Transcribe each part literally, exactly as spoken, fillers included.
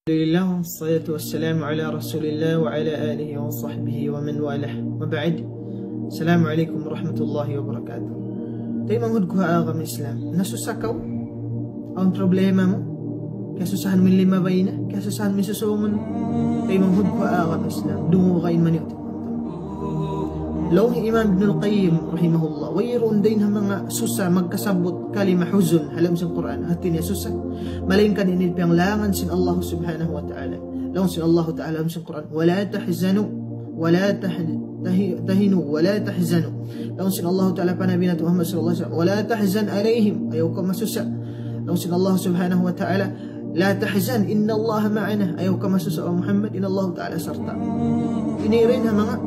Alhamdulillah, wassalatu wassalamu ala rasulillah wa ala alihi wa sahbihi wa man walah. Wa ba'd. Assalamu alaikum warahmatullahi wabarakatuh. Taymanghud ku ha agama Islam. Nasusa kaw? Awn problema mu? Kiyasusahan mu in lima bayna? Kiyasusahan mu in susungun? Taymanghud ku ha agama Islam. Dunguga in maniyu. Laung hi Imam Ibnul Qayyim rahimahullah, wayruun dayn ha manga susa magkasabut kalima huzun ha lawm sin Qur'an. Hati niya susa. Malaingkan ini piyanglangan sin Allah subhanahu wa ta'ala. Laung sin Allah ta'ala ha lawm sin Qur'an, ولا تحزنوا ولا تهن- تهنوا ولا تحزنوا. Laung sin Allah ta'ala pa Nabi natu' Muhammad sallallahu alayhi wasallam, ولا تحزن عليهم. Ayaw kaw masusa. Laung sin Allah subhanahu wa ta'ala, لا تحزن إن الله معنا. Ayaw kaw masusa, O Muhammad, in Allah ta'ala sarta. Ini dayn ha manga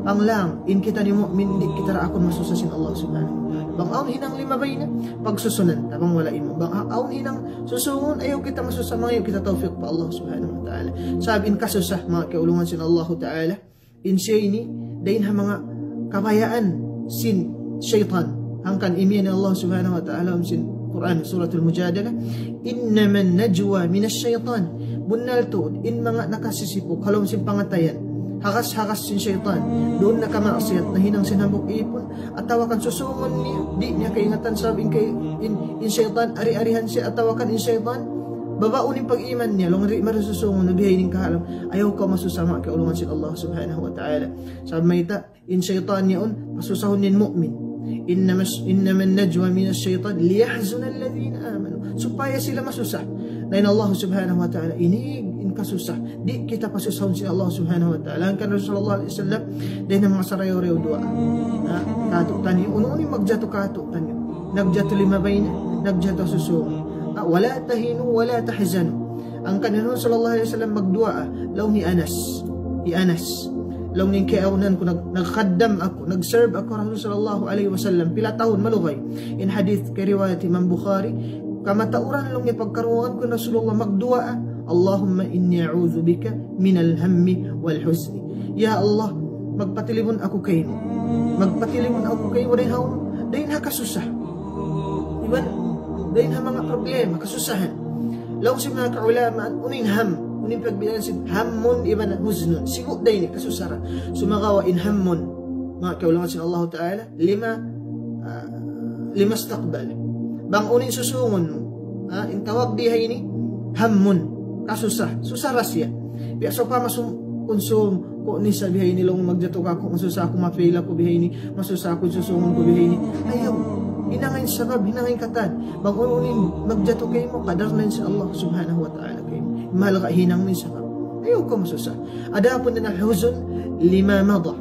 panglang, in kita ini mu'min, di' kita raakun masusa sin Allah subhanahu wa ta'ala. Bang awn hinang lima bayna, pagsusunan ta, bang wala' imu. Bang awn hinang susungun, ayaw kita masusa, mangayu' kita tawfik pa Allah subhanahu wa ta'ala. Sabab in kasusa, manga kiyaulungan sin Allah ta'ala, in siya ini, dayn ha manga kabayaan sin saytan. Hangkan imiyan Allah subhanahu wa ta'ala ha lawm sin Qur'an, Suratul Mujadalah, إنما النجوى من الشيطان. Bunnal tuud, in manga nakasisipu, ha lawm sin pangatayan, hagas-hagas sin saytan. Duun na kamaksiyat, nahinang sin hambuuk ipun, atawa kan susungun niya, di' niya kaingatan sabab in kay, in, in saytan, ari-arihan siya, atawa kan in saytan, babaun in pag-iman niya, laung di' marususungun, bihaini in kahalan. Ayaw kaw masusa, manga kiyaulungan sin Allah subhanahu wa ta'ala. Sabab mayta', in saytan yaun, pasusahun in mu'min. إنما الش- إنما النجوى من الشيطان ليحزن الذين آمنوا. Supaya sila masusa. Na in Allah subhanahu wa ta'ala, ini in kasusa. Di' kita pasusahun sin Allah subhanahu wa ta'ala. Hangkan Rasulullah sallallahu alayhi wasallam, dayn ha manga sarayaw-rayaw duwaa. Ha, katu' taniyu, unu-unu in magjatu katu' taniyu. Nagjatu lima bayna, nagjatu susungun. Ha, ولا تهنوا ولا تحزنوا. Hangkan in Rasul sallallahu alayhi wasallam magduwaa, laung hi Anas. Hi Anas. Laung niya in kiyaunahan ku, nag-, nagkhaddam aku, nag-serve aku Rasul sallallahu alayhi wasallam. Pila tahun, malugay. In hadith kiyariwayat Imam Bukhari, kamatauran laung niya pagkarungugan ku Rasulullah magduwaa, اللهم إني أعوذ بك من الهم والحزن. Ya Allah, magpatilibun aku kaymu. Magpatilibun aku kaymu dayn ha unu, dayn ha kasusa. Iban, dayn ha manga problema, kasusahan. Laung sin manga kaulamaan, unu in ham, unu in pagbiddaan sin hammun iban huznun. Sibu' da ini, kasusahan. Sumagawa' in hammun, manga kaulamaan sin Allah ta'ala, lima, ah, lima istaqbal. Bang unu in susungun mu, ha, in tawag di ha ini, hammun, kasusa, susa ra siya. Biya' sawpama sum-, kunsum, ku ini sa bihaini laung magjatu kaku', masusa aku, ma-fail aku bihaini, masusa aku, susungun ku bihaini. Ayaw, hinanga in sabab, hinanga in katan. Bang unu-unu in magjatu kaymu, kadar na in sin Allah subhanahu wa ta'ala kaymu. Mahal ka hinang in sabab. Ayaw kaw masusa. Adapun in huzun, lima mada.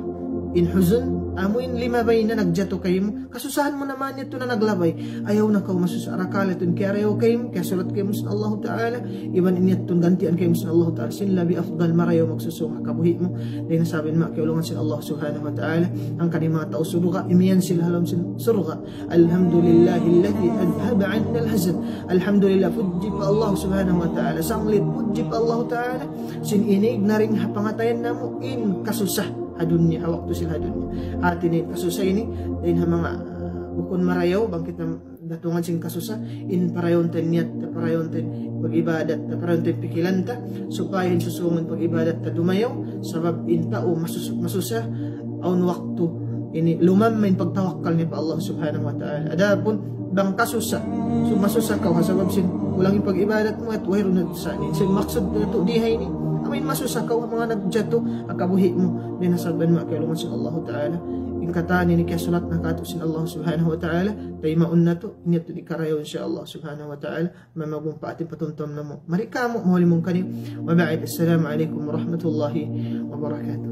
In huzun, amu in lima bayna nagjatu kaymu, kasusahan mu na man yadtu na naglabay. Ayaw na kaw masusa. Arakala' yadtu in kiyarayaw kaymu, kiyasulat kaymu sin Allah ta'ala, iban in yadtu in gantian kaymu sin Allah ta'ala. Sin labi afdal marayaw magsusunga kabuhi' mu. Dayn ha sabab in manga kaulungan sin Allah subhanahu wa ta'ala. Hangkan in manga tau surga', imiyan sila ha lawm sin surga'. الحمد لله الذي أذهب عنا الحزن. Alhamdulillah, pudji pa Allah subhanahu wa ta'ala. Sanglit pudji pa Allah ta'ala. Sin ini, naring ha pangatayan namu' in kasusa ha dunya, ha waktu sin ha dunya. Hati niya in kasusa ini, dayn ha manga, ah, bukun marayaw, bang kita datungan sin kasusa, in parayawun ta in niyat ta, parayawun ta in pag-ibadat ta, parayawun ta in pikilan ta, supaya in susungun pag-ibadat ta dumayaw, sabab in tau masus-, masusa, awn waktu ini lumamma in pagtawakkal niya pa Allah subhanahu wa ta'ala. Adapun bang kasusa, so masusa kaw ha sabab sin kulang in pag-ibadat mu, at wayruun na sa ini. So maksud natu' di ha ini, amu in masusa kaw ha manga nagjatu ha kabuhi' mu, dayn ha sabab in manga kaulungan sin Allah ta'ala. In katan ini kiyasulat na katu' sin Allah subhanahu wa ta'ala, taymaun natu', in yadtu di' karayaw, insya Allah subhanahu wa ta'ala, mamagumpa atin patumtum namu'. Mari kamu, mahuli mung kani. Wa ba'd, assalamu alaykum warahmatullahi wabarakatuh.